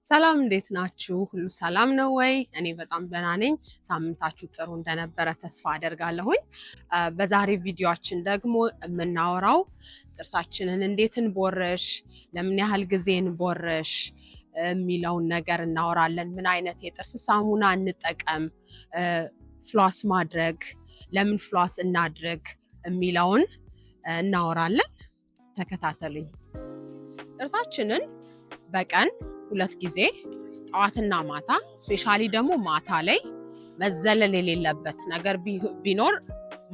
ሰላም፣ እንዴት ናችሁ? ሁሉ ሰላም ነው ወይ? እኔ በጣም ደህና ነኝ። ሳምንታችሁ ጥሩ እንደነበረ ተስፋ አደርጋለሁኝ። በዛሬ ቪዲዮአችን ደግሞ የምናወራው ጥርሳችንን እንዴት እንቦርሽ፣ ለምን ያህል ጊዜ እንቦርሽ የሚለውን ነገር እናወራለን። ምን አይነት የጥርስ ሳሙና እንጠቀም፣ floss ማድረግ፣ ለምን floss እናድርግ የሚለውን እናወራለን። ተከታተሉኝ። ጥርሳችንን በቀን ሁለት ጊዜ፣ ጠዋትና ማታ፣ especially ደግሞ ማታ ላይ መዘለል የሌለበት ነገር ቢኖር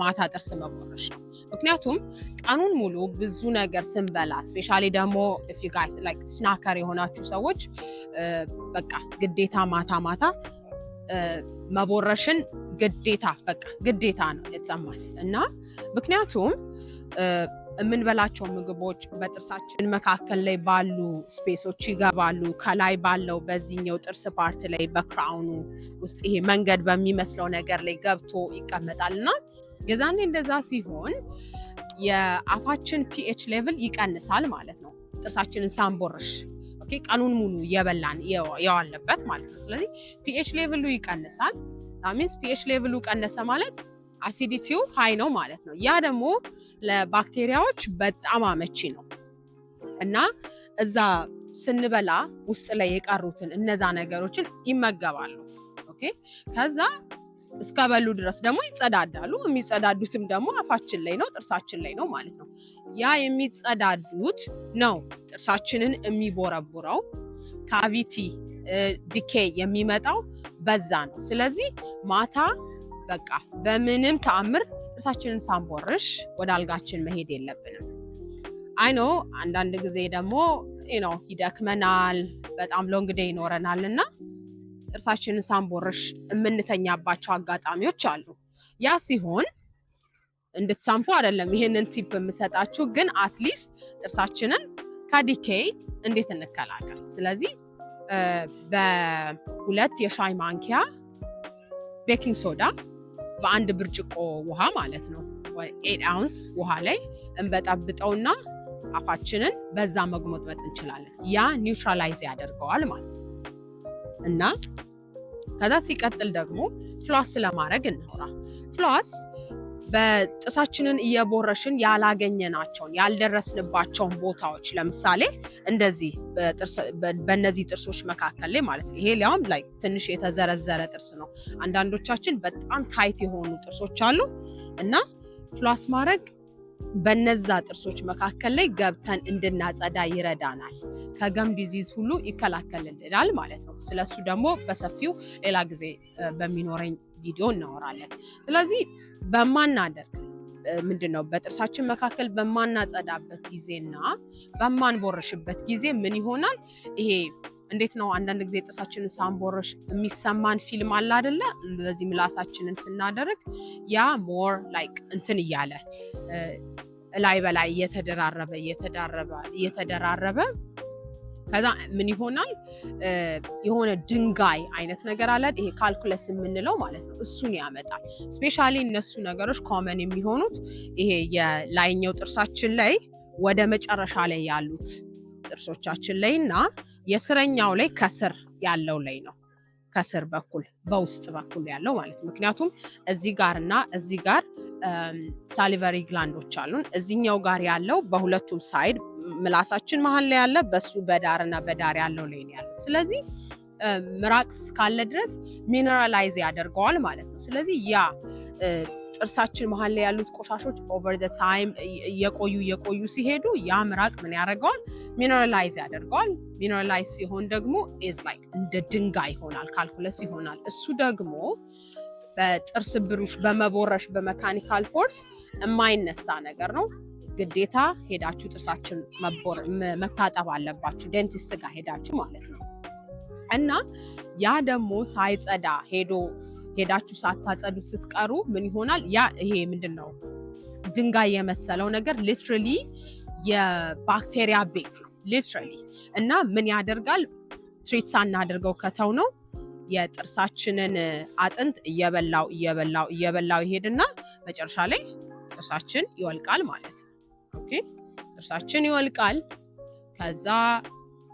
ማታ ጥርስ መቦረሽ ነው። ምክንያቱም ቀኑን ሙሉ ብዙ ነገር ስንበላ፣ especially ደግሞ if you guys like snacker የሆናችሁ ሰዎች፣ በቃ ግዴታ ማታ ማታ መቦረሽን ግዴታ፣ በቃ ግዴታ ነው፣ it's a must። እና ምክንያቱም የምንበላቸው ምግቦች በጥርሳችን መካከል ላይ ባሉ space ኦች ይገባሉ። ከላይ ባለው በዚህኛው ጥርስ part ላይ፣ በ crown ኑ ውስጥ ይሄ መንገድ በሚመስለው ነገር ላይ ገብቶ ይቀመጣል። እና የዛኔ እንደዛ ሲሆን የአፋችን pH level ይቀንሳል ማለት ነው። ጥርሳችንን ሳንቦርሽ፣ okay፣ ቀኑን ሙሉ እየበላን የዋልንበት ማለት ነው። ስለዚህ pH level ኡ ይቀንሳል። Means pH level ኡ ቀነሰ ማለት acidity ው high ነው ማለት ነው። ያ ደግሞ ለባክቴሪያዎች በጣም አመቺ ነው እና እዛ ስንበላ ውስጥ ላይ የቀሩትን እነዛ ነገሮችን ይመገባሉ። Okay፣ ከዛ እስከበሉ ድረስ ደግሞ ይጸዳዳሉ። የሚጸዳዱትም ደግሞ አፋችን ላይ ነው፣ ጥርሳችን ላይ ነው ማለት ነው። ያ የሚጸዳዱት ነው ጥርሳችንን የሚቦረቡረው። Cavity፣ decay የሚመጣው በዛ ነው። ስለዚህ ማታ በቃ በምንም ተአምር ጥርሳችንን ሳንቦርሽ ወደ አልጋችን መሄድ የለብንም። I know አንዳንድ ጊዜ ደግሞ ይደክመናል፣ በጣም long day ይኖረናል እና ጥርሳችንን ሳንቦርሽ የምንተኛባቸው አጋጣሚዎች አሉ። ያ ሲሆን እንድትሰንፉ አይደለም ይሄንን tip የምሰጣችሁ፣ ግን at least ጥርሳችንን ከ decay እንዴት እንከላከል። ስለዚህ በ2 የሻይ ማንኪያ baking soda በአንድ ብርጭቆ ውሃ ማለት ነው፣ 8 ounce ውሃ ላይ እንበጠብጠውና አፋችንን በዛ መጉመጥመጥ እንችላለን። ያ neutralize ያደርገዋል ማለት ነው። እና ከዛ ሲቀጥል ደግሞ floss ስለማድረግ እናውራ። Floss በጥርሳችንን እየቦረሽን ያላገኘናቸውን፣ ያልደረስንባቸውን ቦታዎች፣ ለምሳሌ እንደዚህ በእነዚህ ጥርሶች መካከል ላይ ማለት ነው። ይሄ ሊያውም like ትንሽ የተዘረዘረ ጥርስ ነው። አንዳንዶቻችን በጣም tight የሆኑ ጥርሶች አሉ እና floss ማድረግ በነዛ ጥርሶች መካከል ላይ ገብተን እንድናጸዳ ይረዳናል። ከ gum disease ሁሉ ይከላከልልናል ማለት ነው። ስለሱ ደግሞ በሰፊው ሌላ ጊዜ በሚኖረኝ ቪዲዮ እናወራለን። ስለዚህ በማናደርግ፣ ምንድን ነው፣ በጥርሳችን መካከል በማናጸዳበት ጊዜና በማንቦርሽበት ጊዜ ምን ይሆናል? ይሄ እንዴት ነው፣ አንዳንድ ጊዜ ጥርሳችንን ሳንቦርሽ የሚሰማን feel አለ አይደለ? በዚህ ምላሳችንን ስናደርግ ያ more like እንትን እያለ እላይ በላይ እየተደራረበ እየተደራረበ እየተደራረበ ከዛ ምን ይሆናል? የሆነ ድንጋይ አይነት ነገር አለ። ይሄ calculus የምንለው ማለት ነው። እሱን ያመጣል። Especially እነሱ ነገሮች common የሚሆኑት ይሄ የላይኛው ጥርሳችን ላይ ወደ መጨረሻ ላይ ያሉት ጥርሶቻችን ላይ እና የስረኛው ላይ ከስር ያለው ላይ ነው። ከስር በኩል፣ በውስጥ በኩል ያለው ማለት ነው። ምክንያቱም እዚህ ጋር እና እዚህ ጋር salivary gland ኦች አሉን። እዚህኛው ጋር ያለው በሁለቱም side ምላሳችን መሀል ላይ ያለ፣ በሱ በዳርና በዳር ያለው ላይ ነው ያለው። ስለዚህ ምራቅ እስካለ ድረስ mineralize ያደርገዋል ማለት ነው። ስለዚህ ያ ጥርሳችን መሀል ላይ ያሉት ቆሻሾች over the time እየቆዩ እየቆዩ ሲሄዱ ያ ምራቅ ምን ያደርገዋል? Mineralize ያደርገዋል። Mineralize ሲሆን ደግሞ is like እንደ ድንጋይ ይሆናል፣ calculus ይሆናል። እሱ ደግሞ በጥርስ ብሩሽ በመቦረሽ፣ በ mechanical force የማይነሳ ነገር ነው። ግዴታ ሄዳችሁ ጥርሳችን መታጠብ አለባችሁ፣ dentist ጋር ሄዳችሁ ማለት ነው። እና ያ ደግሞ ሳይጸዳ ሄዶ ሄዳችሁ ሳታጸዱ ስትቀሩ ምን ይሆናል? ያ ይሄ ምንድን ነው፣ ድንጋይ የመሰለው ነገር literally የባክቴሪያ ቤት ነው literally። እና ምን ያደርጋል? Treat ሳናደርገው ከተውነው የጥርሳችንን አጥንት እየበላው እየበላው እየበላው ይሄድና መጨረሻ ላይ ጥርሳችን ይወልቃል ማለት ነው። Okay። ጥርሳችን ይወልቃል። ከዛ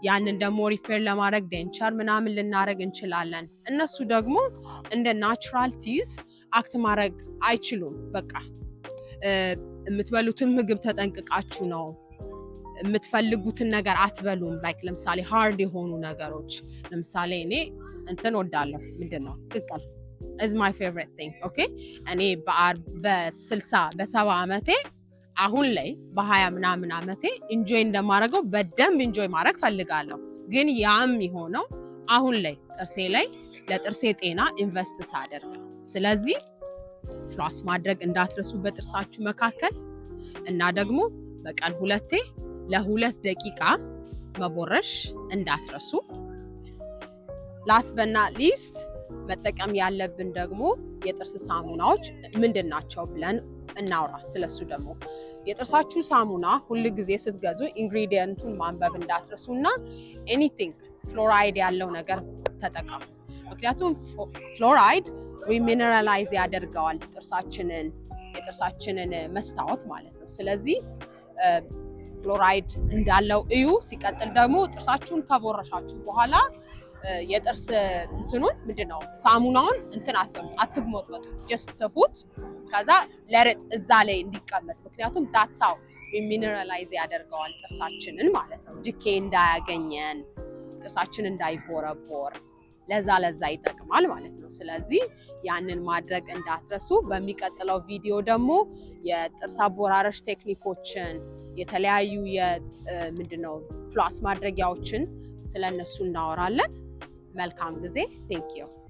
ያንን ደግሞ repair ለማድረግ denture ምናምን ልናደረግ እንችላለን። እነሱ ደግሞ እንደ natural teeth act ማድረግ አይችሉም። በቃ የምትበሉትን ምግብ ተጠንቅቃችሁ ነው፣ የምትፈልጉትን ነገር አትበሉም። Like ለምሳሌ hard የሆኑ ነገሮች፣ ለምሳሌ እኔ እንትን ወዳለሁ፣ ምንድን ነው፣ ቅቅል is my favorite thing, okay። እኔ በ60 በ70 ዓመቴ፣ አሁን ላይ በ20 ምናምን ዓመቴ enjoy እንደማደርገው በደንብ enjoy ማድረግ ፈልጋለሁ። ግን ያም የሆነው አሁን ላይ ጥርሴ ላይ ለጥርሴ ጤና invest ሳደርግ ነው። ስለዚህ floss ማድረግ እንዳትረሱ በጥርሳችሁ መካከል እና ደግሞ በቀን ሁለቴ ለ2 ደቂቃ መቦረሽ እንዳትረሱ። Last but not least መጠቀም ያለብን ደግሞ የጥርስ ሳሙናዎች ምንድን ናቸው ብለን እናውራ። ስለሱ ደግሞ የጥርሳችሁ ሳሙና ሁል ጊዜ ስትገዙ ingredient ኡን ማንበብ እንዳትረሱ እና anything fluoride ያለው ነገር ተጠቀሙ። ምክንያቱም fluoride remineralize ያደርገዋል ጥርሳችንን፣ የጥርሳችንን መስታወት ማለት ነው። ስለዚህ ፍሎራይድ እንዳለው እዩ። ሲቀጥል ደግሞ ጥርሳችሁን ከቦረሻችሁ በኋላ የጥርስ እንትኑን፣ ምንድን ነው፣ ሳሙናውን እንትን አትበሉት፣ አትጉመጥመጡት፣ just ትፉት። ከዛ let it እዛ ላይ እንዲቀመጥ፣ ምክንያቱም that's how remineralize ያደርገዋል ጥርሳችንን ማለት ነው። Decay እንዳያገኘን፣ ጥርሳችን እንዳይቦረቦር ለዛ ለዛ ይጠቅማል ማለት ነው። ስለዚህ ያንን ማድረግ እንዳትረሱ። በሚቀጥለው ቪዲዮ ደግሞ የጥርስ አቦራረሽ ቴክኒኮችን፣ የተለያዩ ምንድን ነው floss ማድረጊያዎችን ስለነሱ እናወራለን። መልካም ጊዜ። Thank you.